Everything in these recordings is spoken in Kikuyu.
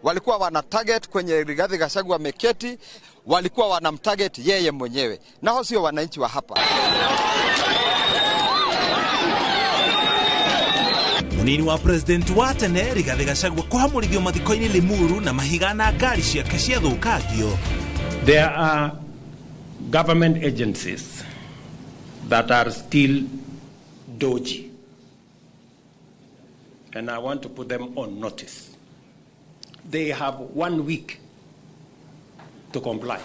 Walikuwa wana target kwenye Rigathi Gachagua ameketi, walikuwa wanamtarget yeye mwenyewe, na hao sio wananchi wa hapa. Munini wa president wa tene Rigathi Gachagua kũhamũrithio mathiko-inĩ Limuru na mahiga na ngari ciake ciathũkangio. There are government agencies that are still dodgy, and I want to put them on notice. They have 1 week to comply.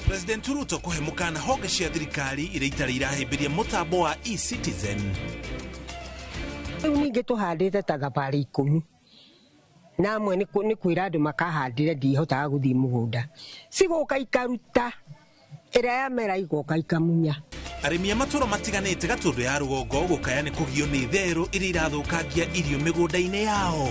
President Ruto kũhe mũkana honge cia thirikari iria itarĩ irahĩmbĩria mũtambo wa eCitizen. Rĩu ningĩ tũhandĩte ta thabarĩ 10 na amwe nĩ kwĩra andũ makahandire, ndihotaga gũthiĩ mũgũnda, cigũka ikaruta ĩrĩa yamera igoka ikamunya. Arĩmi a matũra matiganĩte Gatũndũ ya rũgongo gũkaya nĩ kũgio nĩ therũ iria irathũkangia irio mĩgũnda-inĩ yao.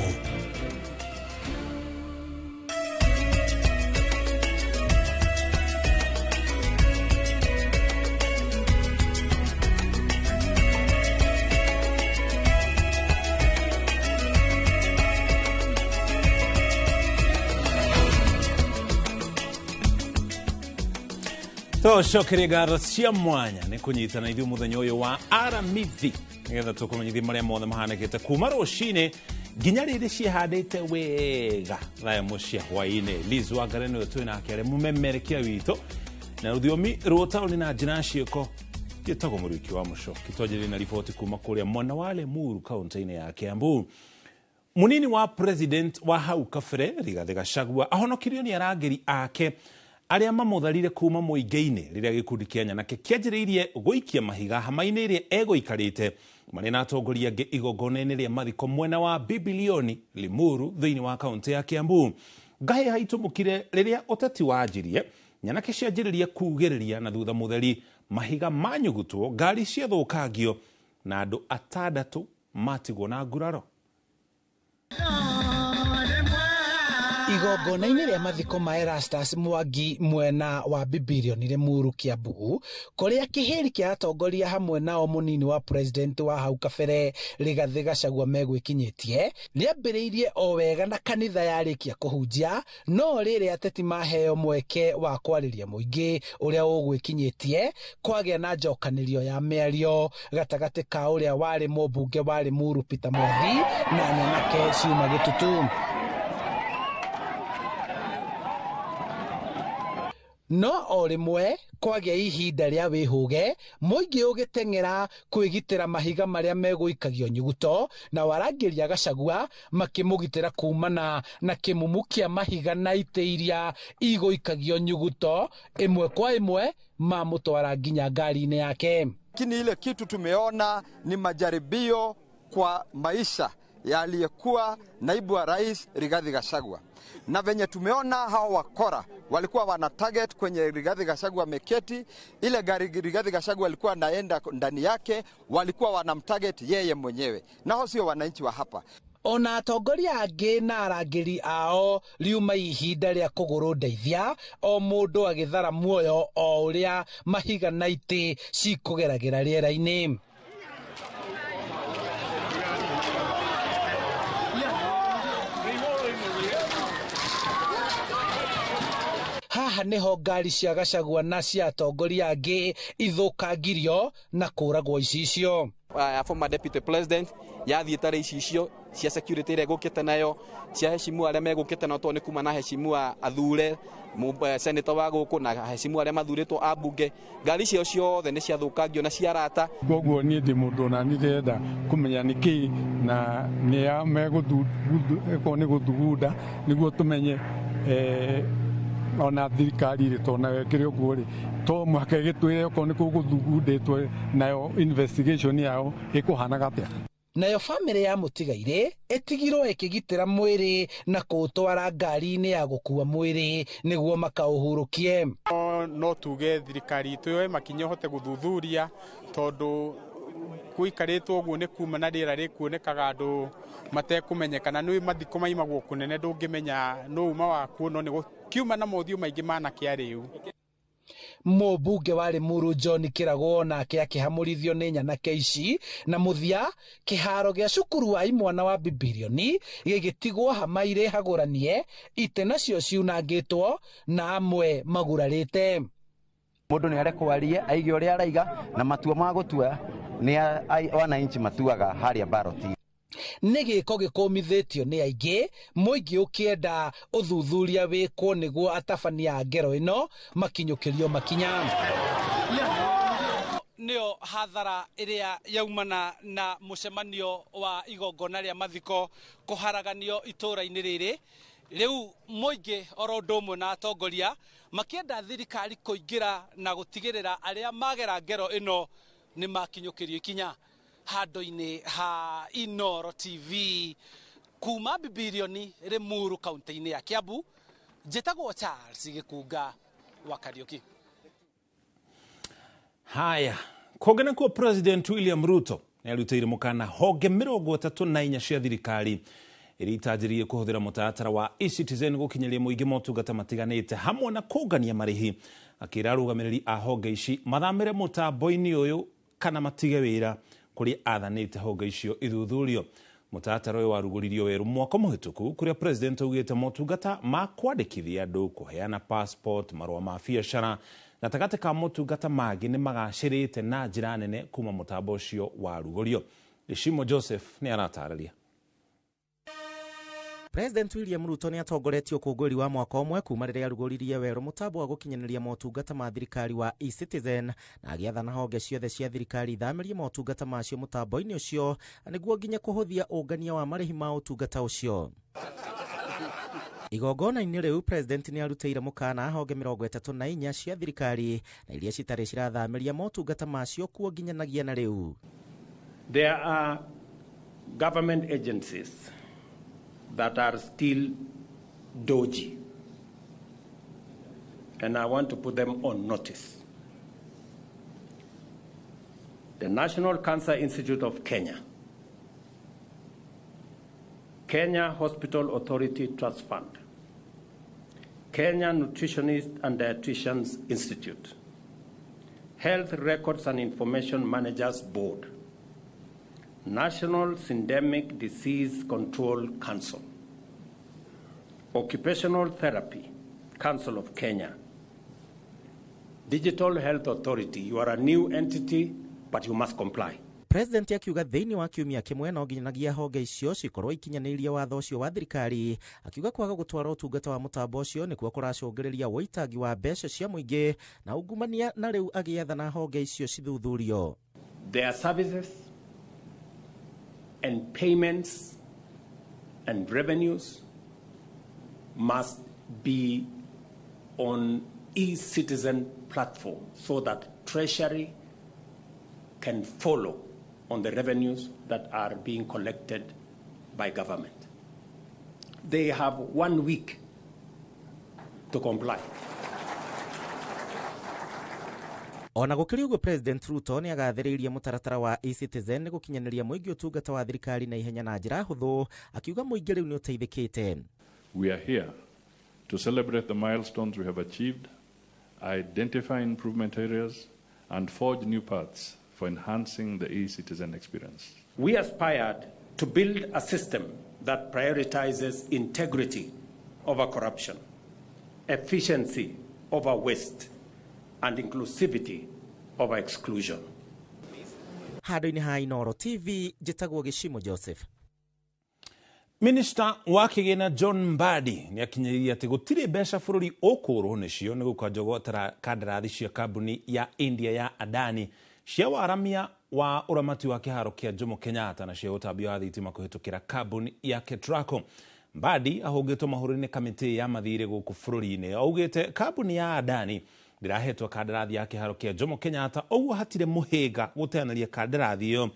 Tũcokerie ngatho cia mwanya nĩ kũnyitana ithuĩ mũthenya ũyũ wa Aramithi nĩgetha tũkũmenyithie marĩa mothe mahanĩkĩte kuma rũcinĩ nginya rĩrĩ ciĩhandĩte wega thaa ĩmwe cia hwaĩ-inĩ. Liz Wangare nĩwe twĩ nake arĩ mũmemerekia witũ na rũthiomi rwa taũni na njĩra ya ciĩko gĩtagwo Mũriũki wa Mũcoki. Twanjĩrĩrie na riboti kuma kũrĩa mwena wa Limuru kaũntĩ-inĩ ya Kiambu. Munini wa president wa hau kabere Rigathi Gachagua ahonokirio nĩ arangĩri ake arĩa mamũtharire kuma mũingĩ-inĩ rĩrĩa gĩkundi kĩa nyanake kĩanjĩrĩirie gũikia mahiga hama-inĩ ĩrĩa egũikarĩte marĩ na atongoria angĩ igongona-inĩ rĩa mathiko mwena wa Bibilioni Limuru thĩinĩ wa kaũntĩ ya Kiambu. Ngahĩha itũmũkire rĩrĩa ũteti wanjirie, nyanake cianjĩrĩria kugĩrĩria na thutha mũtheri mahiga manyugutwo, ngari ciathũkangio na andũ atandatũ matigwo na nguraro. Igongona-inĩ rĩa mathiko ma Erastus Mwangi mwena wa Bibilioni Limuru Kiambu, kũrĩa kĩhĩri kĩa atongoria hamwe nao mũnini wa president wa hau kabere Rigathi Gachagua megwĩkinyĩtie, rĩambĩrĩirie o wega na kanitha yarĩkia kũhunjia, no rĩrĩa ateti maheo mweke wa kwarĩria mũingĩ ũrĩa ũgwĩkinyĩtie, kwagĩa na njokanĩrio ya mĩario gatagatĩ ka ũrĩa warĩ mũmbunge wa Limuru Peter Mwathi na nyanake ciuma gĩtutu. No o rĩmwe kwagĩa ihinda rĩa wĩhũge, mũingĩ ũgĩteng'era kwĩgitĩra mahiga marĩa megũikagio nyuguto, na warangĩria Gachagua makĩmũgitĩra kumana na kĩmumu kĩa mahiga na itĩ iria igũikagio nyuguto ĩmwe kwa ĩmwe mamũtwara nginya ngari-inĩ yake. Lakini ile kitu tumeona ni majaribio kwa maisha ya aliyekuwa naibu wa rais Rigathi Gachagua, na venye tumeona hao wakora walikuwa wana target kwenye Rigathi Gachagua ameketi, ile gari Rigathi Gachagua alikuwa anaenda ndani yake, walikuwa wanamtarget yeye mwenyewe, na hao sio wananchi wa hapa. Ona atongoria angĩ na arangĩri ao riuma ihinda rĩa kũgũrũ ndeithia, o mũndũ agĩthara muoyo o ũrĩa mahiga na itĩ cikũgeragĩra rĩera-inĩ. Haha nĩho ngari cia Gachagua na cia atongoria angĩ ithũkangirio na kũragwo icicio. Former deputy president yathiĩ tarĩ icicio cia security ĩrĩa ĩgũkĩte nayo, cia heshimu arĩa megũkĩte nao tondũ nĩ kuma na heshimu athure senator wa gũkũ na heshimu arĩa mathurĩtwo a bunge, ngari icio ciothe nĩ ciathũkangio na ciarata. Koguo niĩ ndĩ mũndũ ona niĩ ndĩrenda kũmenya nĩkĩĩ na nĩa megũkorwo nĩ gũthugunda nĩguo tũmenye ona thirikari rĩ tondũ nayo ĩkĩrĩ ũguo rĩ to mũhaka ĩgĩtwĩre okorwo nĩ kũgũthugundĩtwo nayo investigation yao ĩkũhanaga atĩa. Nayo bamĩrĩ ya mũtigairĩ ĩtigirwo ĩkĩgitĩra mwĩrĩ na kũũtwara ngari-inĩ ya gũkua mwĩrĩ nĩguo makaũhurũkie. No tuge thirikari itũ yoe makinya ĩhote gũthuthuria tondũ gũikarĩtwo ũguo nĩ kuma na rĩera rĩkuonekaga andũ matekũmenyekana, nĩ mathiko maimagwo kũnene ndũngĩmenya nũ uma wakuo, no nĩ kiuma na mothiũ maingĩ manake arĩu. Mũmbunge wa Limuru John Kĩragwo nake akĩhamũrithio nĩ nyanake ici, na mũthia kĩharo gĩa cukuru wa imwana wa Bibilioni gĩgĩtigwo hama irĩ hagũranie, itĩ nacio ciunangĩtwo na amwe magurarĩte. Mũndũ nĩ arekwo arie aige ũrĩa araiga, na matua ma gũtua nĩ wananchi matuaga harĩa baroti. Nĩ gĩko gĩkũmithĩtio nĩ aingĩ, mũingĩ ũkĩenda ũthuthuria wĩkwo nĩguo atabania a ngero ĩno makinyũkĩrio makinya. Nĩyo hathara ĩrĩa yaumana na mũcemanio wa igongona rĩa mathiko kũharaganio itũũra-inĩ rĩrĩ. Rĩu mũingĩ oro ũndũ ũmwe na atongoria makĩenda thirikari kũingĩra na gũtigĩrĩra arĩa magera ngero ĩno nĩ makinyũkĩrio ikinya. Handũ-inĩ ha Inooro TV kuma Bibilioni Limuru kaunti-inĩ ya Kiambu, njĩtagwo Charles Gĩkunga wa Kariuki. Haya, kũngĩ nakuo President William Ruto nĩ arutĩire mũkana honge 34 cia thirikari iria itanjĩrĩirie kũhũthĩra mũtaratara wa eCitizen gũkinyĩria mũingĩ motungata matiganĩte hamwe na kũngania marĩhi, akĩra arũgamĩrĩri a honge ici mathamĩre mũtambo-inĩ ũyũ kana matige wĩra kũrĩa athanĩte honge icio ithuthurio. Mũtaratara ũyũ warugũririo werũ mwaka mũhĩtũku kũrĩa president augĩte motungata ma kwandĩkithia andũ, kũheana passport, marũa ma biacara gatagatĩ ka motungata mangĩ nĩ magacĩrĩte na njĩra nene kuma mũtambo ũcio warugũrio. Gĩcimo Joseph nĩ aratarĩria. President William Ruto nĩ atongoretie ũkũngũĩri wa mwaka ũmwe kuma rĩrĩa arugũririe werũ mũtambo wa gũkinyanĩria motungata ma thirikari wa eCitizen, na agĩathana honge ciothe cia thirikari ithamĩrie motungata macio mũtambo-inĩ ũcio nĩguo nginya kũhũthia ũngania wa marĩhi ma ũtungata ũcio. Igongona-inĩ rĩu President nĩ arutĩire mũkana honge 34 cia thirikari na iria citarĩ cirathamĩria motungata macio kuo nginyanagia na rĩu. There are government agencies that are still dodgy, and I want to put them on notice. The National Cancer Institute of Kenya, Kenya Hospital Authority Trust Fund, Kenya Nutritionists and Dietitians Institute, Health Records and Information Managers Board, National Syndemic Disease Control Council, Occupational Therapy Council of Kenya, Digital Health Authority. You are a new entity, but you must comply. President akiuga thĩinĩ wa kiumia kĩmwe no nginyagia honge icio cikorwo ikinyanĩirie watho ũcio wa thirikari, akiuga kwaga gũtwara ũtungata wa mũtambo ũcio nĩkuo kũracũngĩrĩria ũitangi wa mbeca cia mũingĩ na ungumania, na rĩu agĩathana honge icio cithuthurio. Their services and payments and revenues must be on e-citizen platform so that Treasury can follow on the revenues that are being collected by government. They have 1 week to comply. Ona gũkĩrĩ ũguo, President Ruto nĩ agathĩrĩirie mũtaratara wa eCitizen gũkinyanĩria mũingĩ ũtungata wa thirikari na ihenya na njĩra hũthũ, akiuga mũingĩ rĩu nĩ ũteithĩkĩte. We are here to celebrate the milestones we have achieved, identify improvement areas, and forge new paths for enhancing the e-citizen experience. We aspired to build a system that prioritizes integrity over corruption, efficiency over waste, and inclusivity over exclusion. Handũ-inĩ ha Inooro TV, njĩtagwo Gĩcimo Joseph. Minister wa kĩgĩna John Mbadi nĩ akinyĩrĩirie atĩ gũtirĩ mbeca bũrũri ũkũrwo nĩcio nĩ gũkanjwo gwatara kandarathi cia kambuni ya India ya Adani cia waramia wa ũramati wa kĩharo kĩa Jomo Kenyatta na cia ũtambia wa thitima kũhĩtũkĩra kambuni ya Ketraco. Mbadi ahũngĩtwo mahũri-inĩ kamĩtĩ ya mathirĩ gũkũ bũrũri-inĩ, augĩte kambuni ya Adani ndĩrahetwo kandarathi ya kĩharo kĩa Jomo Kenyatta, ũguo hatirĩ mũhĩnga gũteanĩria kandarathi ĩyo.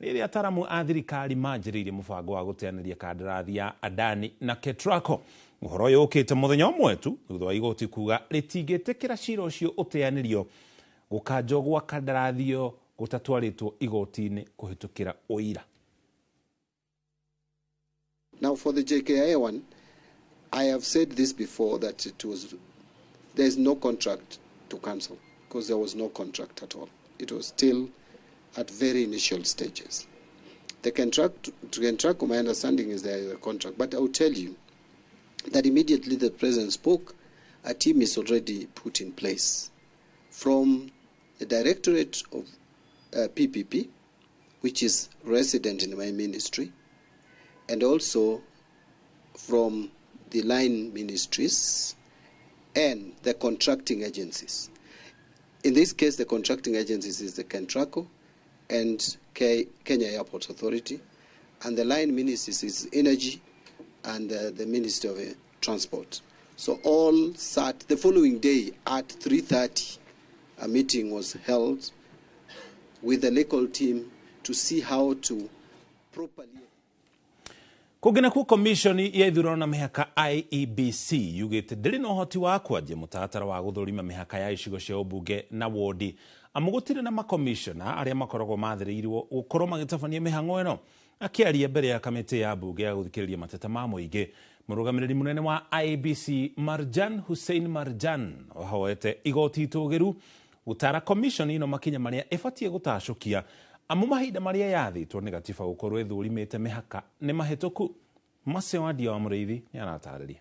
Rĩrĩa ataramu a thirikari manjĩrĩirie mũbango wa gũteanĩria kandarathi ya Adani na Ketraco, ũhoro ũyũ ũkĩte mũthenya ũmwe tu thutha wa igoti kuga rĩtingĩtĩkĩra cira ũcio ũteanĩrio gũkanjwo gwa kandarathi ĩyo gũtatwarĩtwo igoti-inĩ kũhĩtũkĩra ũira. Now for the JKIA one, I have said this before that it was, there is no contract to cancel. because there was no contract at all. It was still at very initial stages. The KENTRACO, my understanding is there is a contract, but I will tell you that immediately the president spoke, a team is already put in place from the Directorate of PPP, which is resident in my ministry, and also from the line ministries and the contracting agencies. In this case, the contracting agencies is the KENTRACO and Kenya Airports Authority, and the line ministries is Energy and the Ministry of Transport. So all sat the following day at 3:30, a meeting was held with the local team to see how to properly. Kũngĩ nakuo commission ya ithurano na mĩhaka IEBC yugĩte ndĩrĩ na ũhoti wa kwanjia mũtaratara wa gũthũrima mĩhaka ya icigo cia ũmbunge na wodi, amu gũtirĩ na makomishona arĩa makoragwo mathĩrĩirwo gũkorwo magĩtabania mĩhang'o ĩno. Akĩaria mbere ya kamĩtĩ ya mbunge ya gũthikĩrĩria mateta ma mũingĩ, mũrũgamĩrĩri mũnene wa IEBC Marjan Hussein Marjan ahoete igoti itũgĩru gũtara commission ĩno makinya marĩa ĩbatiĩ gũtacũkia, amu mahinda marĩa yathĩtwo nĩ gatiba gũkorwo ĩthũrimĩte mĩhaka nĩ mahĩtũku. Macio Wandia wa Mũrĩithi nĩ aratarĩria.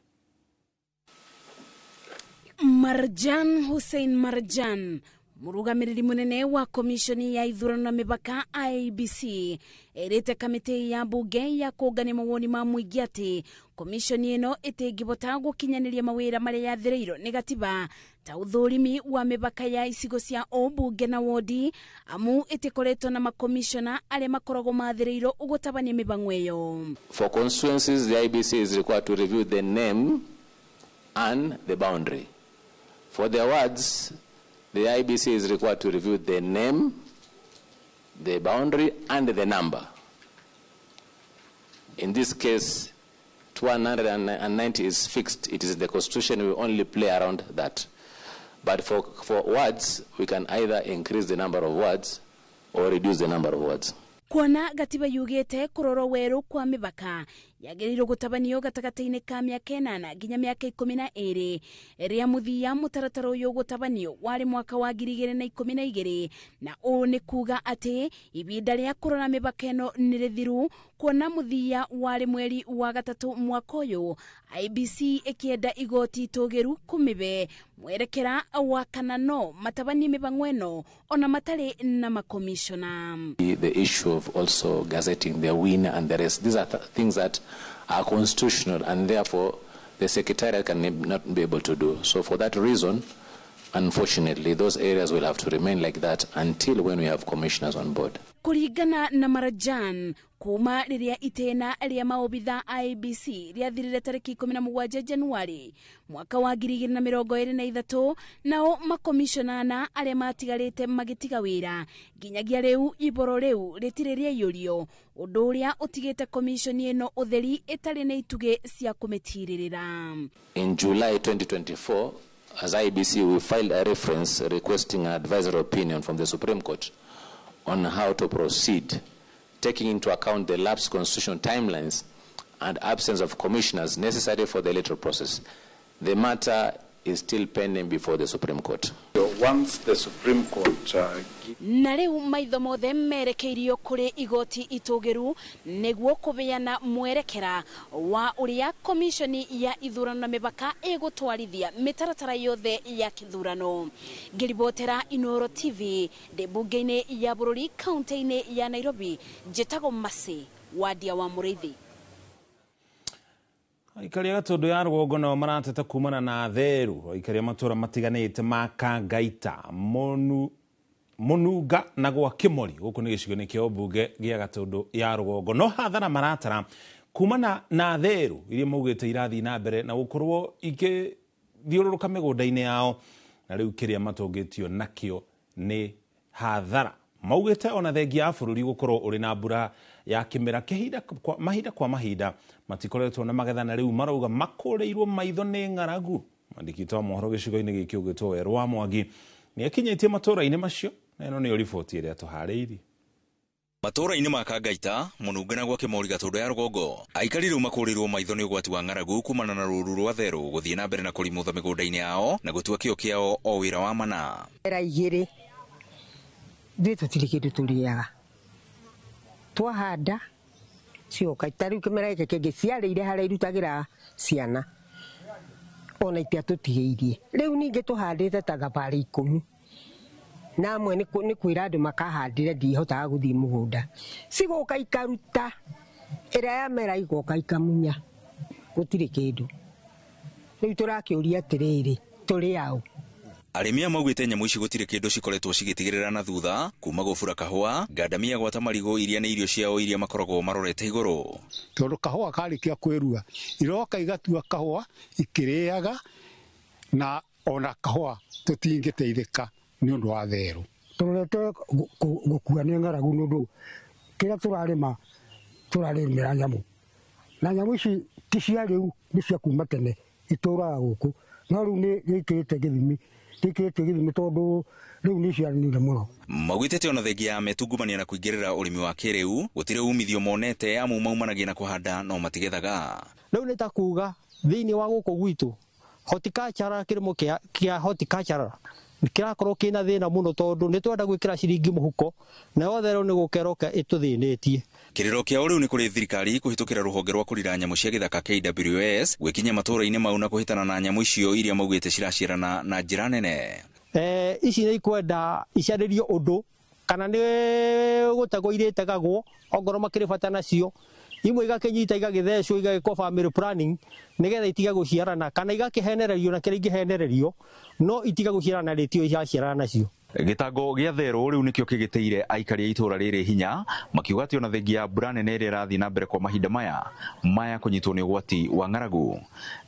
Marjan Hussein Marjan, mũrũgamĩrĩri mũnene wa komishoni ya ithurano na mĩhaka IEBC, ĩrĩte kamĩtĩ ya mbunge ya kũngania mawoni ma mũingĩ atĩ komishoni ĩno ĩtĩngĩbota gũkinyanĩria mawĩra marĩa yathĩrĩirwo nĩ gatiba ta ũthũrimi wa mĩhaka ya icigo cia ũmbunge na wodi, amu ĩtĩkoretwo na makomishona arĩa makoragwo mathĩrĩirwo gũtabania mĩbango ĩyo. For constituencies, the IEBC is required to review the name and the boundary. For the wards, the IEBC is required to review the name, the boundary, and the number. In this case, 290 is fixed. It is the constitution. We only play around that. But for wards, we can either increase the number of wards or reduce the number of wards. Kuona gatiba yugĩte kũrorwo werũ kwa mĩhaka yagĩrĩirwo gũtabanio gatagatĩ-inĩ ka mĩaka 8 nginya mĩaka 12 rĩa mũthia. Mũtaratara ũyũ gũtabanio warĩ mwaka wa 2012, na ũũ nĩ kuga atĩ ibinda rĩa kũrora mĩhaka ĩno nĩ rĩthiru, kuona mũthia warĩ mweri wa 3 mwaka ũyũ, IEBC ĩkĩenda igoti itũgĩru kũmĩbe mwerekera wa kana no matabanie mĩbango ĩno ona matarĩ na makomishona. The issue of also gazetting the winner and the rest, these are things that are constitutional and therefore the secretariat can not be able to do. So for that reason, unfortunately, those areas will have to remain like that until when we have commissioners on board. Kũringana na Marjan, kuma rĩrĩa itĩna rĩa maobitha IEBC rĩathirire tarĩki 17 Januari mwaka wa 2023, nao makomishona na arĩa matigarĩte magĩtiga wĩra nginyagia rĩu iboro rĩu rĩtirĩ rĩaiyũrio, ũndũ ũrĩa ũtigĩte komishoni ĩno ũtheri ĩtarĩ na itugĩ cia kũmĩtirĩrĩra. In July 2024, as IEBC, we filed a reference requesting an advisory opinion from the Supreme Court on how to proceed, taking into account the lapsed constitutional timelines and absence of commissioners necessary for the electoral process. The matter is still pending before the Supreme Court. Once the Supreme Court na rĩu maitho mothe merekeirio kũrĩ igoti itũgĩru nĩguo kũbeana mwerekera wa ũrĩa komishoni ya ithurano na mĩhaka ĩgũtwarithia mĩtaratara yothe ya kĩthurano. Ngĩribotera Inooro TV ndĩ mbunge-inĩ ya bũrũri kaunti-inĩ ya Nairobi, njĩtagwo Mercy Wandia wa Mũrĩithi. Aikari a Gatũndũ ya rũgongo nao marateta kumana na theru. Aikari a matũra matiganĩte ma Kangaita, Mũnunga na gwa Kĩmori gũkũ nĩ gĩcigo-inĩ kĩa ũmbunge gĩa Gatũndũ ya rũgongo, no hathara maratara kumana na theru iria maugĩte irathiĩ na mbere na gũkorwo ikĩthiũrũrũka mĩgũnda-inĩ yao, na rĩu kĩrĩa matũngĩtio nakĩo nĩ hathara. Maugĩte ona thengia ya bũrũri gũkorwo ũrĩ na mbura ya kĩmera kĩhinda kwa mahinda kwa mahinda matikoretwo na magetha, na rĩu marauga makũrĩirwo maitho nĩ ng'aragu. Mwandĩki wa mohoro gĩcigo-inĩ gĩkĩ ũgĩtwo Werũ wa Mwangi nĩ akinyĩtie matũra-inĩ macio, na ĩno nĩyo riboti ĩrĩa tũharĩirie. Matũũra-inĩ ma Kangaita, Mũnunga na gwa Kĩmori Gatũndũ ya rũgongo, aikari rĩu makũrĩrwo maitho nĩ ũgwati wa ng'aragu kumana na rũũru rwa therũ gũthiĩ na mbere na kũrimũtha mĩgũnda-inĩ yao na gũtua kĩo kĩao o wĩra wa mana. Era igĩrĩ ithuĩ tũtirĩ kĩndũ tũrĩaga, twahanda cioka ta rĩu kĩmera gĩkĩ kĩngĩ ciarĩire harĩa irutagĩra ciana ona itiatũtigĩirie. Rĩu ningĩ tũhandĩte ta thabarĩ 10 na amwe nĩ kwĩra andũ makahandĩre, ndihotaga gũthiĩ mũgũnda, cigũka ikaruta ĩrĩa yamera igoka ikamunya, gũtirĩ kĩndũ. Rĩu tũrakĩũria atĩrĩrĩ, tũrĩ aũ? Arĩmi aya maugĩte nyamũ ici gũtirĩ kĩndũ cikoretwo cigĩtigĩrĩra na thutha kuma gũbura kahũa, ngandamia gwata marigũ iria nĩ irio ciao iria makoragwo marorete igũrũ. Tondũ kahũa karĩkia kwĩrua iroka igatua kahũa ikĩrĩaga, na ona kahũa tũtingĩteithĩka nĩ ũndũ wa therũ. Tũrorete gũkua nĩ ng'aragu nĩ ũndũ kĩrĩa tũrarĩma tũrarĩmĩra nyamũ, na nyamũ ici ti cia rĩu, nĩ cia kuma tene itũraga gũkũ, no rĩu nĩ gĩkĩrĩte gĩthimi, gĩkĩrĩte gĩthimi tondũ rĩu nĩ ciaranire mũno. Maugĩte ona thengia ya metungumania na kũingĩrĩra ũrĩmi wa kĩrĩu gũtirĩ umithio monete amu maumanagia na kũhanda no matigethaga. Rĩu nĩ ta kuga thĩinĩ wa gũkũ gwitũ horticulture, kĩrĩmo kĩa horticulture kĩrakorwo kĩna thĩna mũno tondũ nĩ twenda gwĩkĩra ciringi mũhuko nayo therũ nĩ gũkeroka ĩtũthĩnĩtie. Kĩrĩro kĩao rĩu nĩ kũrĩ thirikari kũhĩtũkĩra rũhonge rwa kũrira nyamũ cia gĩthaka KWS gwĩkinya matũũra-inĩ mau na kũhĩtana na nyamũ icio iria maugĩte ciraciarana na njĩra nene. Ici nĩ ikwenda icarĩrio ũndũ kana nĩ gũtegwo irĩtegagwo ongorwo makĩrĩ bata nacio, imwe igakĩnyita igagĩthecwo igagĩkwo family planning nĩgetha itige gũciarana, kana igakĩhenererio na kĩrĩa ingĩhenererio no itige gũciarana rĩtio iraciarana nacio. Gĩtango gĩa therũ rĩu nĩkĩo kĩgĩtĩire aikari a itũũra rĩrĩ hinya makiuga atĩ ona thengia ya mbura nene ĩrĩa ĩrathiĩ na mbere kwa mahinda maya kũnyitwo nĩ ũgwati wa ng'aragu.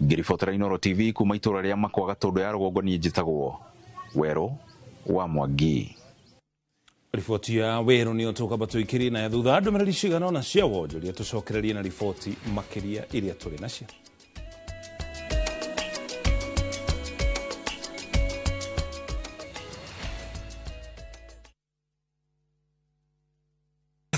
Ngĩribotera Inooro TV kuma itũũra rĩa Makwa Gatũndũ ya rũgongo, niĩ njĩtagwo Werũ wa Mwangi. Riboti ya Werũ nĩyo tũkamba tũikĩrie nayo thutha ndũmĩrĩri cigana ũna cia wonjoria tũcokererie na riboti makĩria iria tũrĩ nacio.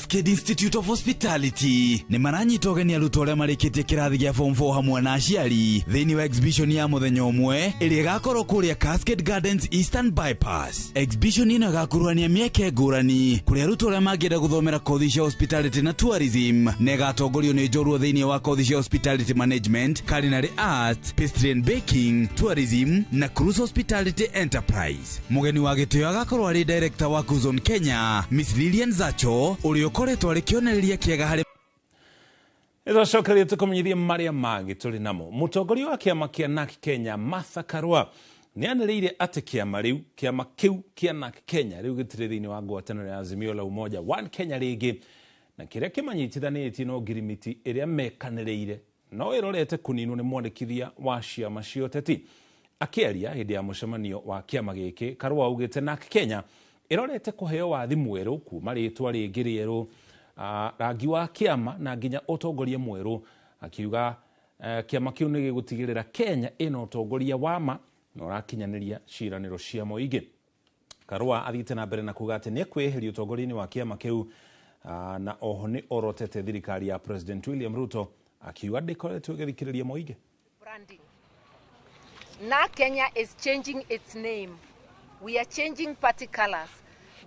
Cascade Institute of Hospitality nĩ maranyita ũgeni arutwo arĩa marĩkĩtie kĩrathi gĩa form 4 hamwe na aciari thĩinĩ wa exhibition ya mũthenya ũmwe ĩrĩa ĩgakorwo kũrĩa Cascade Gardens Eastern Bypass. Exhibition ĩno ĩgakuruhania mĩeke ngũrani kũrĩa arutwo arĩa mangĩenda gũthomera kothi cia hospitality na tourism, na ĩgatongorio nĩ njorua thĩinĩ wa kothi cia hospitality management, culinary arts, pastry and baking, tourism na cruise hospitality enterprise. Mũgeni wa gĩtĩo agakorwo arĩ director wa Cruise Kenya Miss Lilian Zacho ũrĩa ũkoretwo arĩ kĩonereria kĩega harĩ Nĩtwacokereria tũkũmenyithie marĩa mangĩ tũrĩ namo. Mũtongoria wa kĩama kĩa NARC Kenya Martha Karua nĩanĩrĩire atĩ kĩama kĩu kĩa NARC Kenya rĩu gĩtirĩ thĩinĩ wa ngwatanĩro ya Azimio la Umoja One Kenya rĩngĩ, na kĩrĩa kĩmanyitithanĩtie no ngirimiti ĩrĩa mekanĩrĩire no ĩrorete kũninwo nĩ mwandĩkithia wa ciama cia ũteti. Akĩaria hĩndĩ ya mũcemanio wa kĩama gĩkĩ, Karua augĩte NARC Kenya ĩrorete kũheo wathi mwerũ kuma rĩtwa rĩngĩ rĩerũ, rangi wa kĩama na nginya ũtongoria mwerũ, akiuga kĩama kĩu nĩ gĩgũtigĩrĩra Kenya ĩna ũtongoria wa ma na ũrakinyanĩria ciĩranĩro cia mũingĩ. Karua athiĩte na mbere na kuga atĩ nĩ ekwĩyeheria ũtongoria-inĩ wa kĩama kĩu, na oho nĩ orotete thirikari ya President William Ruto akiuga ndĩkoretwo ĩgĩthikĩrĩria mũingĩ. NARC Kenya is changing its name. We are changing party colors,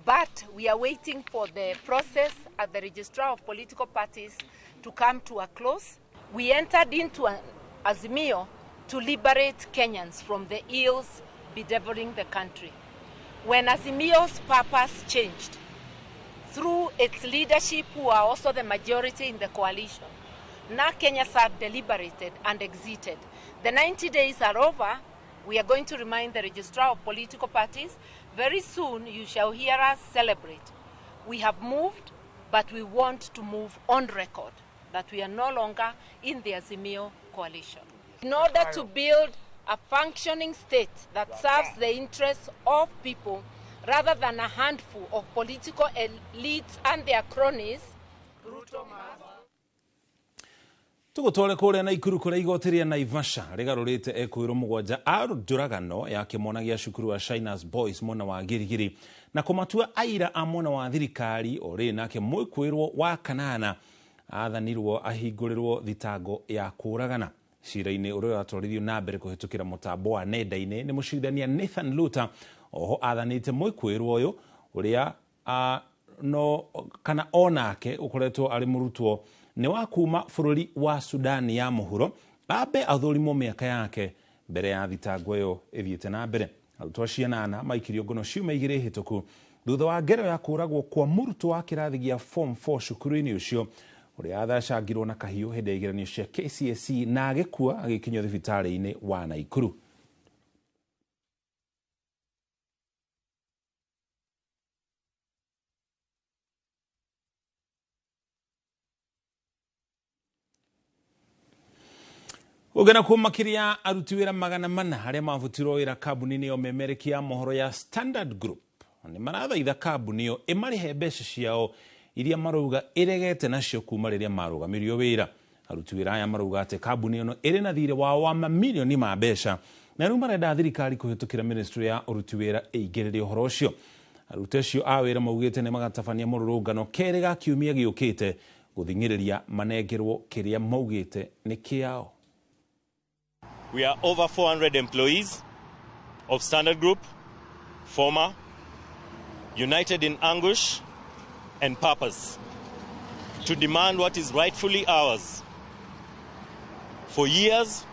but we are waiting for the process at the Registrar of Political Parties to come to a close. We entered into Azimio to liberate Kenyans from the ills bedeviling the country. When Azimio's purpose changed, through its leadership, who are also the majority in the coalition, NARC Kenya sat deliberated and exited. The 90 days are over. We are going to remind the Registrar of Political Parties. Very soon you shall hear us celebrate. We have moved, but we want to move on record that we are no longer in the Azimio coalition. In order to build a functioning state that serves the interests of people rather than a handful of political elites and their cronies, Ruto must. Tugutware kuria Naikuru kuria igoti ria Naivasha rigarurite ekuirwo 7 a njuragano ya kimona gia cukuru wa Shiners Boys mwena wa Girigiri na kumatua aira a mwena wa thirikari ori nake mwikuirwo wa kanana athanirwo ahingũrĩrwo thitango ya kũragana. Cira-inĩ ũrĩa ũratwarithio na mbere kũhĩtũkĩra mũtambo wa nenda-inĩ nĩ mũcirithania Nathan Luther oho athanĩte mwĩkũĩrwo ũyũ ũrĩa no kana onake ũkoretwo arĩ mũrutwo nĩ wa kuma bũrũri wa Sudan ya mũhuro ambe athũrimwo mĩaka yake mbere ya thitango ĩyo ĩthiĩte na mbere. Arutwo acio 8 maikirio ngono ciumia 2 hĩtũku thutha wa ngero ya kũragwo kwa mũrutwo wa kĩrathi gĩa form 4 cukuru-inĩ ũcio ũrĩa athacangirwo na kahiũ hĩndĩ ya igeranio cia KCSE na agĩkua agĩkinyio thibitarĩ-inĩ wa Naikuru. Ugana kuo makiria aruti wĩra 400 arĩa mabutirwo wĩra kambuni-inĩ ya ũmemerekia ya mohoro ya Standard Group nĩ marathaitha kambuni ĩyo ĩmarĩhe mbeca ciao iria marauga ĩregete nacio kuma rĩrĩa marũgamirio wĩra. Aruti wĩra aya marauga atĩ kambuni ĩno ĩrĩ na thirĩ wao wa mamirioni ma mbeca na rĩu marenda thirikari kũhĩtũkĩra ministry ya ũruti wĩra ĩingĩrĩre ũhoro ũcio. Aruti acio a wĩra maugĩte nĩ magatabania mũrũrũngano kerĩ ga kiumia gĩũkĩte gũthing'ĩrĩria manengerwo kĩrĩa maugĩte nĩ kĩao. We are over 400 employees of Standard Group, former, united in anguish and purpose to demand what is rightfully ours. For years,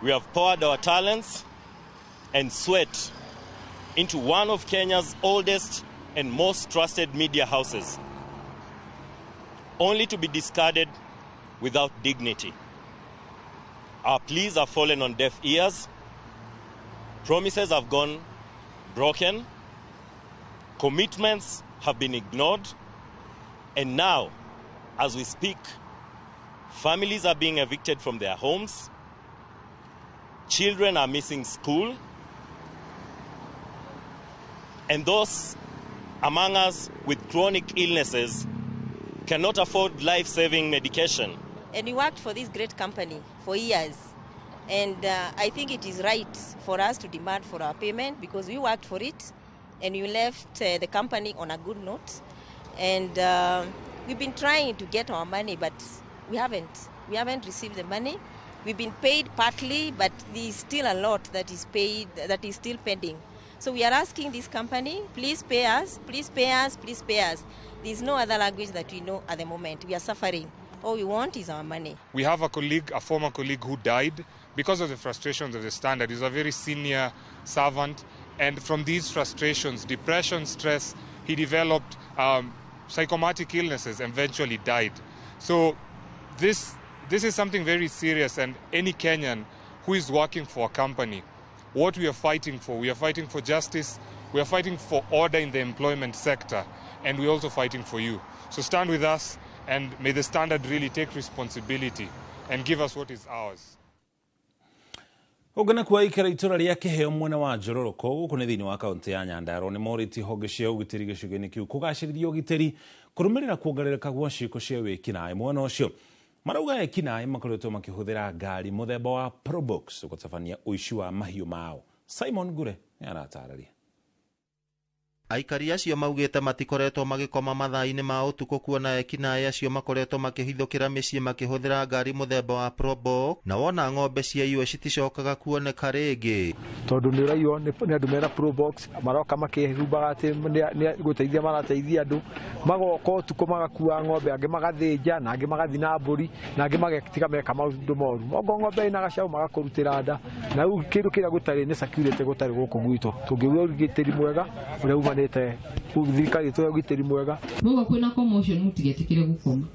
we have poured our talents and sweat into one of Kenya's oldest and most trusted media houses, only to be discarded without dignity. Our pleas have fallen on deaf ears, promises have gone broken, commitments have been ignored, and now, as we speak, families are being evicted from their homes, children are missing school, and those among us with chronic illnesses cannot afford life-saving medication. And we worked for this great company for years. And I think it is right for us to demand for our payment because we worked for it and we left the company on a good note. And we've been trying to get our money, but we haven't. We haven't received the money. We've been paid partly, but there's still a lot that is paid, that is still pending. So we are asking this company, please pay us, please pay us, please pay us. There's no other language that we know at the moment. We are suffering. All we want is our money. We have a colleague, a former colleague who died because of the frustrations of the Standard. He's a very senior servant. And from these frustrations, depression, stress, he developed psychomatic illnesses and eventually died. So this is something very serious, and any Kenyan who is working for a company, what we are fighting for, we are fighting for justice, we are fighting for order in the employment sector, and we're also fighting for you. So stand with us, and may the Standard really take responsibility and give us what is ours. Ũngana kwa ikara itura rĩa Kĩheo mwena wa Njororoko gũkũ nĩ thĩinĩ wa kaunti ya Nyandarua nĩ morĩtie honge cia ũgitĩri gĩcigo-inĩ kĩu kũgacĩrithia ũgitĩri kũrũmĩrĩra kuongerereka gwa ciĩko cia wĩkinaĩ. Mwena ũcio marauga ekinaĩ makoretwo makĩhũthĩra ngari mũthemba wa Probox gũtabania ũici wa mahiũ mao. Simon Ngure nĩ aratarĩria. Aikari acio maugĩte matikoretwo magĩkoma mathaa-inĩ ma ũtukũ kuona ekinaĩ acio makoretwo makĩhithũkĩra mĩciĩ makĩhũthĩra ngari mũthemba wa Probox na wona ng'ombe ciaiywo citicokaga kuoneka rĩngĩ. Tondũ nĩ ũraiywo nĩ andũ mena Probox maroka makĩhumbaga atĩ nĩ gũteithia marateithia andũ, magoka ũtukũ magakua ng'ombe, angĩ magathĩnja na angĩ magathiĩ na mbũri na angĩ magetiga meka maũndũ moru. Okorwo ng'ombe ĩna gacaũ magakũrutĩra nda, na rĩu kĩndũ kĩrĩa gũtarĩ nĩ security gũtarĩ gũkũ gwitũ. Tũngĩgĩa ũgitĩri mwega ũrĩa umanĩte thirikari ĩtũhe ũgitĩri mwega. Mwaigua kwĩna commotion mũtigetĩkĩre gũkoma,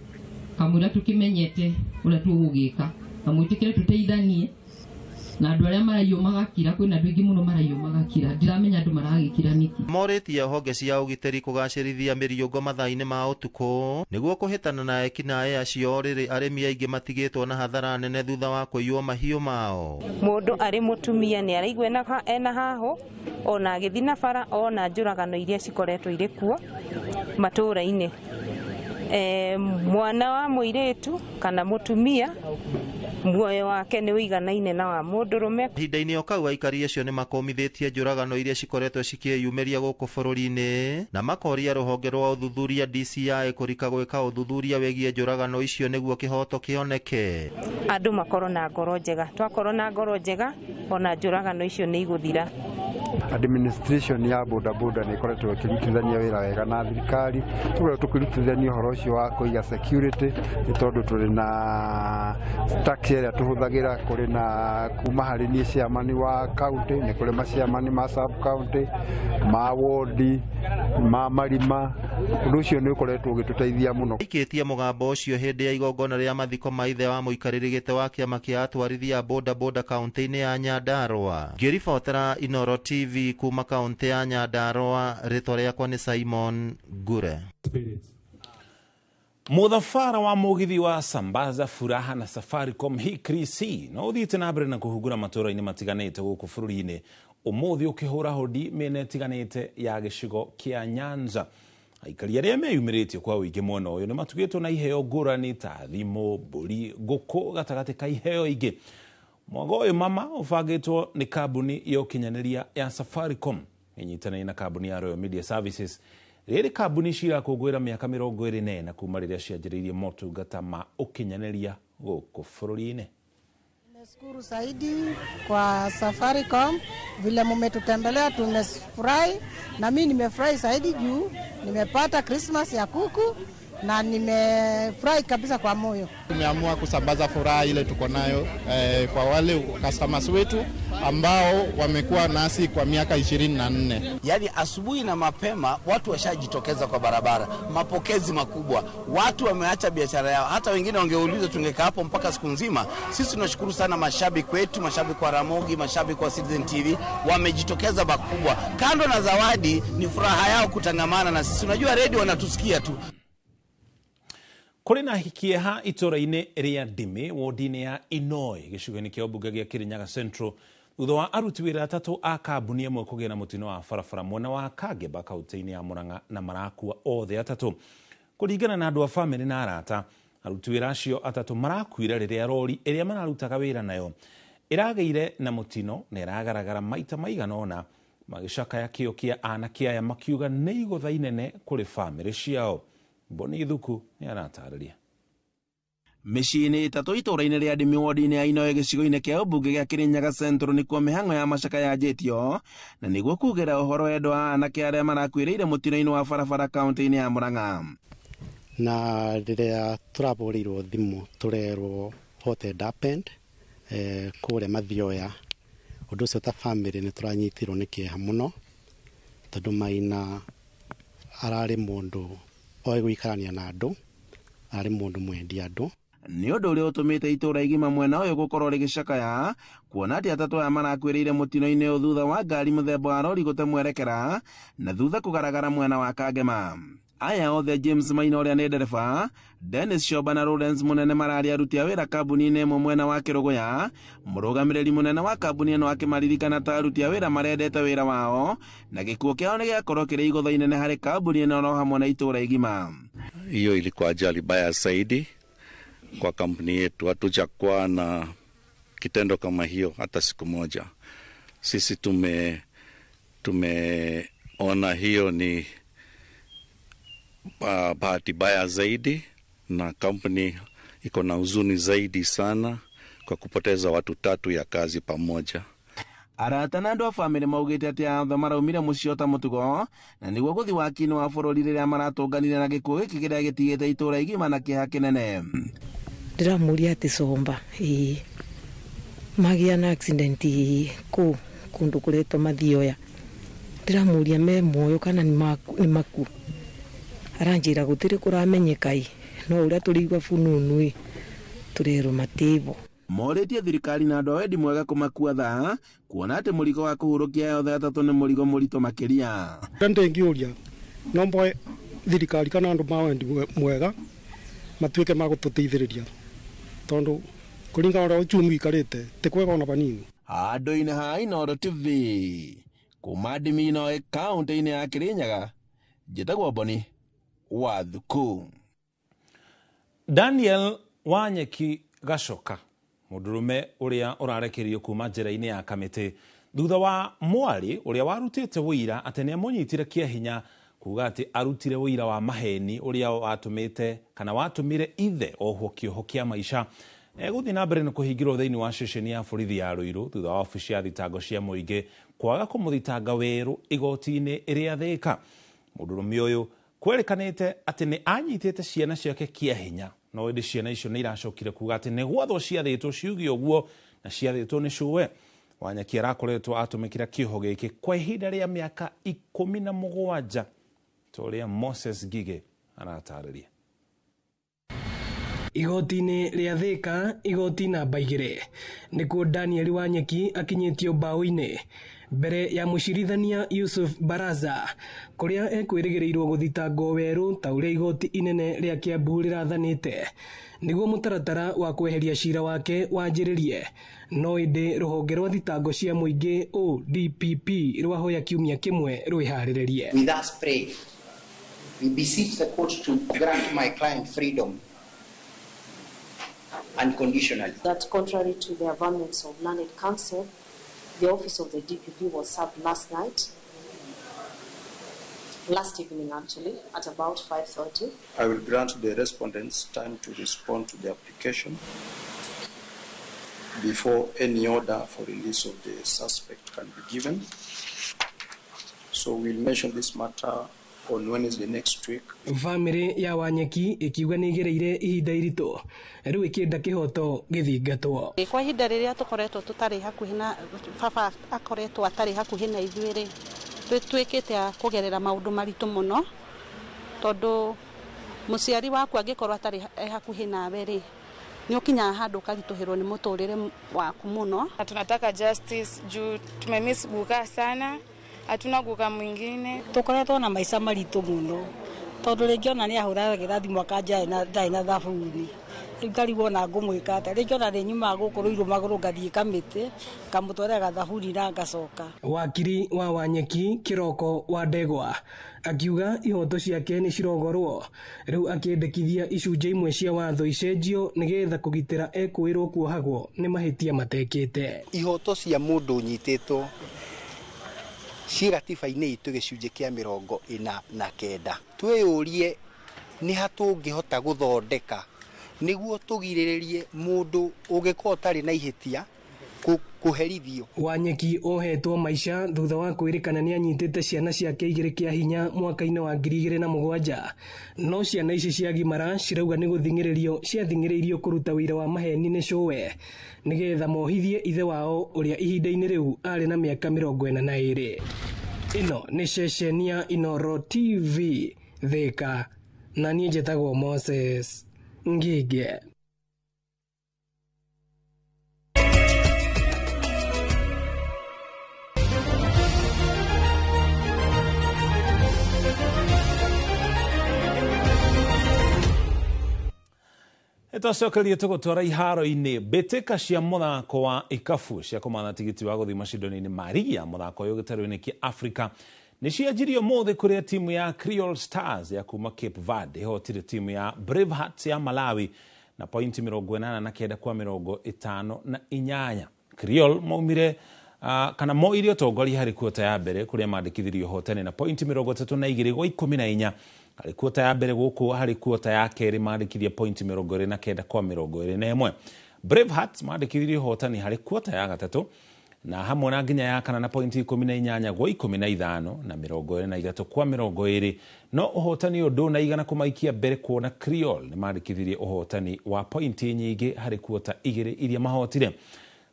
kamũira tũkĩmenyete ũrĩa tũgũgĩka, na mwĩtĩkĩre tũteithanie na andũ arĩa maraiywo magakira. Kwĩna andũ aingĩ mũno maraiywo magakira, ndiramenya andũ maragĩkira nĩkĩ. Morĩtie honge cia ũgitĩri kũgacĩrithia mĩriũngo mathaa-inĩ ma ũtukũ nĩguo kũhĩtana na ekinaĩ acio rĩrĩ arĩmi aingĩ matigĩtwo na hathara nene thutha wa kũiywo mahiũ mao. Mũndũ arĩ mũtumia nĩ araigua ena hahũ ona agĩthiĩ na bara ona njũragano iria cikoretwo irĩ kuo matũũra-inĩ. Mwana wa mũirĩtu kana mũtumia muoyo wake nĩ ũiganaine na wa mũndũrũme. Ihinda-inĩ o kau aikari acio nĩ makomithĩtie njũragano iria cikoretwo cikĩyumĩria gũkũ bũrũri-inĩ na makoria rũhonge rwa ũthuthuria DCI kũrika gwĩka ũthuthuria wĩgiĩ njũragano icio nĩguo kĩhoto kĩoneke. Andũ makorwo na ngoro njega, twakorwo na ngoro njega ona njũragano icio nĩ igũthira. Administration ya boda boda nĩ ĩkoretwo ĩkĩrutithania wĩra wega na thirikari, tũkoretwo tũkĩrutithania ũhoro ũcio wa kũiga security nĩ tondũ tũrĩ na tax ĩrĩa tũhũthagĩra, kũrĩ na kuma harĩ niĩ chairman wa county, nĩ kũrĩ machairman ma sub county, ma ward, ma marima. Ũndũ ũcio nĩ ũkoretwo ũgĩtũteithia mũno. Aikĩtie mũgambo ũcio hĩndĩ ya igongona rĩa mathiko ma ithe wa mũikarĩri gĩtĩ wa kĩama kĩa atwarithia boda boda kaunti-inĩ ya Nyandarua. Ngĩribotera Inooro TV kuma kaunti ya Nyandarua, rĩtwa rĩakwa nĩ Simon Ngure. Muthabara wa mugithi wa Sambaza Furaha na Safaricom Hikri-C no uthiĩte na mbere na kũhungura matũũra-inĩ matiganĩte gũkũ bũrũri-inĩ, ũmũthĩ ũkĩhũra hodi mĩena ĩtiganĩte ya gĩcigo kĩa Nyanza. Aikari arĩa meyumĩrĩtie kwa ũingĩ mwena ũyũ nĩ matugĩtwo na iheo ngũrani ta thimũ, mbũri, ngũkũ gatagatĩ ka iheo ingĩ. Mwago ũyũ mama ũbangĩtwo nĩ kambuni ya ũkinyanĩria ya Safaricom ĩnyitanĩire na kambuni ya Royal Media Services. Rĩrĩ kambuni cirakũngũĩra mĩaka 24 kuma rĩrĩa cianjĩrĩirie motungata ma ũkinyanĩria gũkũ bũrũri-inĩ. Nimeshukuru zaidi kwa Safaricom vile mumetutembelea, tumefurahi na mimi nimefurahi zaidi juu nimepata Christmas ya kuku na nimefurahi kabisa kwa moyo. Tumeamua kusambaza furaha ile tuko nayo kwa wale customers wetu ambao wamekuwa nasi kwa miaka 24. Yaani asubuhi na mapema watu washajitokeza kwa barabara, mapokezi makubwa, watu wameacha biashara yao, hata wengine wangeuliza tungekaa hapo mpaka siku nzima. Sisi tunashukuru sana mashabiki wetu, mashabiki wa Ramogi, mashabiki wa Citizen TV wamejitokeza makubwa. Kando na zawadi ni furaha yao kutangamana na sisi. Unajua radio wanatusikia tu. Kũrĩ na kĩeha itũũra-inĩ rĩa Ndĩmĩ wodi-inĩ ya Inoi gĩcigo-inĩ kĩa ũmbunge gĩa Kirinyaga Central thutha wa aruti wĩra atatũ a kambuni ĩmwe kũgĩa na mũtino wa barabara mwena wa Kangeba kaunti-inĩ ya Murang'a na marakua othe atatũ. Kũringana na andũ a bamĩrĩ na arata, aruti wĩra acio atatũ marakuire rĩrĩa rori ĩrĩa mararutaga wĩra nayo ĩragĩire na mũtino na ĩragaragara maita maigana ũna, magĩcakaya kĩo kĩa anake aya makiuga nĩ igũtha inene kũrĩ bamĩrĩ ciao. Mboni Ithuku nĩ aratarĩria. Mĩciĩ-inĩ ĩtatũ itũũra-inĩ rĩa Ndĩmĩ wodi-inĩ ya Inoi gĩcigo-inĩ kĩa ũmbunge gĩa Kirinyaga Central nĩkuo mĩhang'o ya macaka yanjĩtio na nĩguo kugĩra ũhoro endwa a anake arĩa marakuĩrĩire mũtino-inĩ wa barabara kaunti-inĩ ya Murang'a. Na rĩrĩa tũrahũrĩirwo thimũ tũrerwo what had happened kũrĩa Mathioya, ũndũ ũcio ta family nĩ tũranyitirwo nĩ kĩeha mũno tondũ Maina ararĩ mũndũ oĩ gũikarania na andũ, arĩ mũndũ mwendi andũ. Nĩ ũndũ ũrĩa ũtũmĩte itũũra igima mwena ũyũ gũkorwo rĩgĩcakaya kuona atĩ atatũ aya marakuĩrĩire mũtino-inĩ ũyũ thutha wa ngari mũthemba wa rori gũte mwerekera na thutha kũgaragara mwena wa Kangema. Aya othe James Maina ũrĩa nĩ ndereba, Dennis Shoba na Lawrence Munene mararĩ aruti a wĩra kambuni-inĩ ĩmwe mwena wa Kĩrũgũya. Mũrũgamĩrĩri mũnene wa kambuni ĩno akĩmaririkana ta aruti a wĩra marendete wĩra wao na gĩkuũ kĩao nĩ gĩakorwo kĩrĩ igũtha inene harĩ kambuni ĩno no hamwe na itũũra igima. Hiyo ilikuwa ajali baya zaidi kwa kampuni yetu. Hatujakuwa na kitendo kama hiyo hata siku moja. Sisi tumeona hiyo ni bahati baya zaidi, na kampuni iko na huzuni zaidi sana kwa kupoteza watu tatu ya kazi pamoja. Arata na andũ a bamĩrĩ maugĩte atĩ othe maraumire mũciĩ o ta mũtugo na nĩguo gũthiĩ waki-inĩ wa bũrũri rĩrĩa maratũnganire na gĩkuũ gĩkĩ kĩrĩa gĩtigĩte itũũra igima na kĩeha kĩnene. Ndĩramũria atĩ Somba ĩĩ magĩa na accident kũ kũndũ kũretwo Mathioya, ndĩramũria me muoyo kana nĩ maku. Aranjĩra gũtirĩ kũramenyeka ĩ, no ũrĩa tũrĩigua fununu ĩ tũrerwo matĩbo. Morĩtie thirikari na andũ a wendi mwega kũmakua thaa kuona atĩ mũrigo wa kũhurũkia othe atatũ nĩ mũrigo mũritũ makĩria. Ndĩngĩũria no mboe thirikari kana andũ ma wendi mwega matuĩke ma gũtũteithĩrĩria tondũ kũringana ũrĩa uchumi ũikarĩte ti kwega ona vanini. Handũ-inĩ ha Inooro TV kuma Ndĩmĩ Inoi kaunti-inĩ ya Kirinyaga, njĩtagwo Mboni wa Thuku. Daniel Wanyeki Gacoka, mũndũrũme ũrĩa ũrarekereirio kuma njera-inĩ ya Kamĩtĩ thutha wa mwarĩ ũrĩa warutĩte ũira atĩ nĩ amũnyitire kĩa hinya kuga atĩ arutire ũira wa maheni ũrĩa watũmĩte kana watũmire ithe ohwo kĩoho kĩa maica, egũthiĩ na mbere na kũhingĩrwo thĩinĩ wa ceceni ya borithi ya Ruiru thutha wa obici ya thitango cia mũingĩ kwaga kũmũthitanga werũ igoti-inĩ rĩa Thĩka. Mũndũrũme ũyũ kwerĩkanĩte atĩ nĩ anyitĩte ciana ciake kĩa hinya, no ĩndĩ ciana icio nĩ iracokire kuga atĩ nĩ gwathwo ciathĩtwo ciuge ũguo na ciathĩtwo nĩ cũwe. Wanyeki arakoretwo atũmĩkĩra kĩoho gĩkĩ kwa ihinda rĩa mĩaka 17, ta ũrĩa Moses Ngige aratarĩria. Igoti-inĩ rĩa Thĩka, igoti namba 2, nĩkuo Daniel Wanyeki akinyĩtio mbaũ-inĩ mbere ya mũcirithania Yusuf Baraza, kũrĩa ekwĩrĩgĩrĩirwo gũthitangwo werũ ta ũrĩa igoti inene rĩa Kiambu rĩrathanĩte nĩguo mũtaratara wa kweheria cira wake wanjĩrĩrie. No ĩndĩ rũhonge rwa thitango cia mũingĩ ODPP rwahoya kiumia kĩmwe rwĩharĩrĩrie. We thus pray, we beseech the court to grant my client freedom unconditionally. That contrary to the averments of Learned Counsel, the office of the DPP was served last evening actually, at about 5:30. I will grant the respondents time to respond to the application before any order for release of the suspect can be given. So we'll mention this matter on Wednesday next week. Family ya Wanyeki ikiuga nĩ igereire ihinda iritũ rĩu ĩkĩenda kĩhoto gĩthingatwo. Kwa ihinda rĩrĩa tũkoretwo tũtarĩ hakuhĩ na baba akoretwo atarĩ hakuhĩ na ithuĩ rĩ, twĩkĩte a kũgerera maũndũ maritũ mũno, tondũ mũciari waku angĩkorwo atarĩ hakuhĩ nawe rĩ, nĩ ũkinyaga handũ ũkaritũhĩrwo nĩ mũtũrĩre waku mũno. Tunataka justice juu tumemiss guka sana, hatuna guka mwingine. Tukoretwo na maica maritũ mũno, tondũ rĩngĩ ona nĩ ahũragĩra thimũ akanja ndarĩ na thabuni, rĩu ngarigwo ona ngũmwĩka atĩa. Rĩngĩ ona nĩ nyumaga gũkũ Ruiru magũrũ ngathiĩ Kamĩtĩ ngamũtwarĩra gathabuni na ngacoka. Wakiri wa Wanyeki Kĩroko wa Ndegwa akiuga ihoto ciake nĩ cirogorwo, rĩu akĩendekithia icunjĩ imwe cia watho icenjio nĩgetha kũgitĩra ekũĩrwo kuohagwo nĩ mahĩtia matekĩte. Ihoto cia mũndũ ũnyitĩtwo ciĩ gatiba-inĩ itũ gĩcunjĩ kĩa 49. Twĩyũrie nĩ ha tũngĩhota gũthondeka nĩguo tũgirĩrĩrie mũndũ ũngĩkorwo ũtarĩ na ihĩtia kũherithio. Wanyeki ohetwo maica thutha wa kwĩrĩkana nĩ anyitĩte ciana ciake igĩrĩ kĩa hinya mwaka-inĩ wa 2007, no ciana ici ciagimara cirauga nĩ gũthing'ĩrĩrio ciathing'ĩrĩirio kũruta wĩra wa maheni nĩ cũwe nĩgetha mohithie ithe wao ũrĩa ihinda-inĩ rĩu arĩ na mĩaka 42. Ĩno nĩ ceceni ya Inooro TV Thĩka, na niĩ njĩtagwo Moses Ngige. Twacokerie tũgũtwara iharo-inĩ mbĩtĩka cia mũthako wa ikabu cia kũmatha tigiti wa gũthiĩ macindano-inĩ ma rigi ya mũthako ũyũ gĩtarũ-inĩ kĩa Africa nĩ cianjirio ũmũthĩ kũrĩa timu ya Creole Stars ya kuma Cape Verde ĩhotire timu ya Bravehearts ya Malawi na pointi 89 kwa 58. Creole maumire kana moire ũtongoria harĩ kuota ya mbere kũrĩa mandĩkithirio ũhotani na pointi 32 gwa 14. Harĩ kuota ya mbere gũkũ harĩ kuota ya kerĩ mandĩkithia pointi 29 kwa 21. Bravehearts mandĩkithirie ũhotani harĩ kuota ya gatatũ na hamwe na nginya ya kana na pointi 18 gwa 15 na 23 kwa 20. No ũhotani ũyũ ndũnaigana kũmaikia mbere kuona Creole nĩ mandĩkithirie ũhotani wa pointi nyingĩ harĩ kuota igĩrĩ iria mahotire.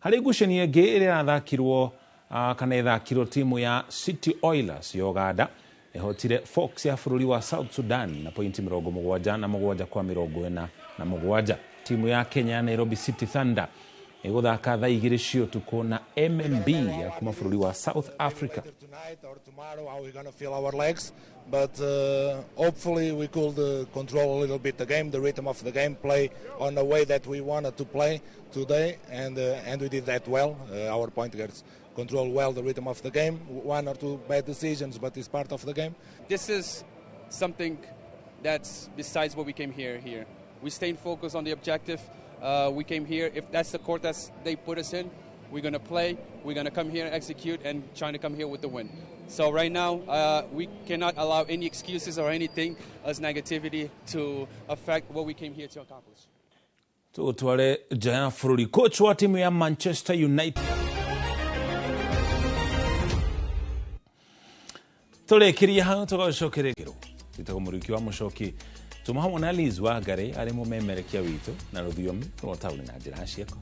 Harĩ ngucanio ĩngĩ ĩrĩa ĩrathakirwo kana ĩthakirwo timu ya City Oilers ya Uganda ĩhotire Fox ya bũrũri wa South Sudan na pointi 77 kwa 47. Timu ya Kenya Nairobi City Thunder ĩgũthaka thaa 2 cia ũtukũ na MMB ya kuma bũrũri wa South Africa. Tomorrow how we're going to feel our legs, but hopefully we could control a little bit the game, the rhythm of the game, play on the way that we wanted to play today, and we did that well. Our point guards control well the rhythm of the game. One or two bad decisions, but it's part of the game. This is something that's besides what we came here. We staying focused on the objective. We came here. If that's the court that they put us in, we're going to play. We're going to come here and execute and trying to come here with the win. So right now, we cannot allow any excuses or anything as negativity to affect what we came here to accomplish. Tũgũtware nja ya bũrũri. Coach wa timu ya Manchester United, tũrĩkĩrie hau, tũgacokerekĩrwo. Twĩtagwo Mũrĩki wa Mũcoki, tuma hamwe na Liz Wangari arĩ mũmemerekia witũ na rũthiomi rwa taũni na njĩra ciako.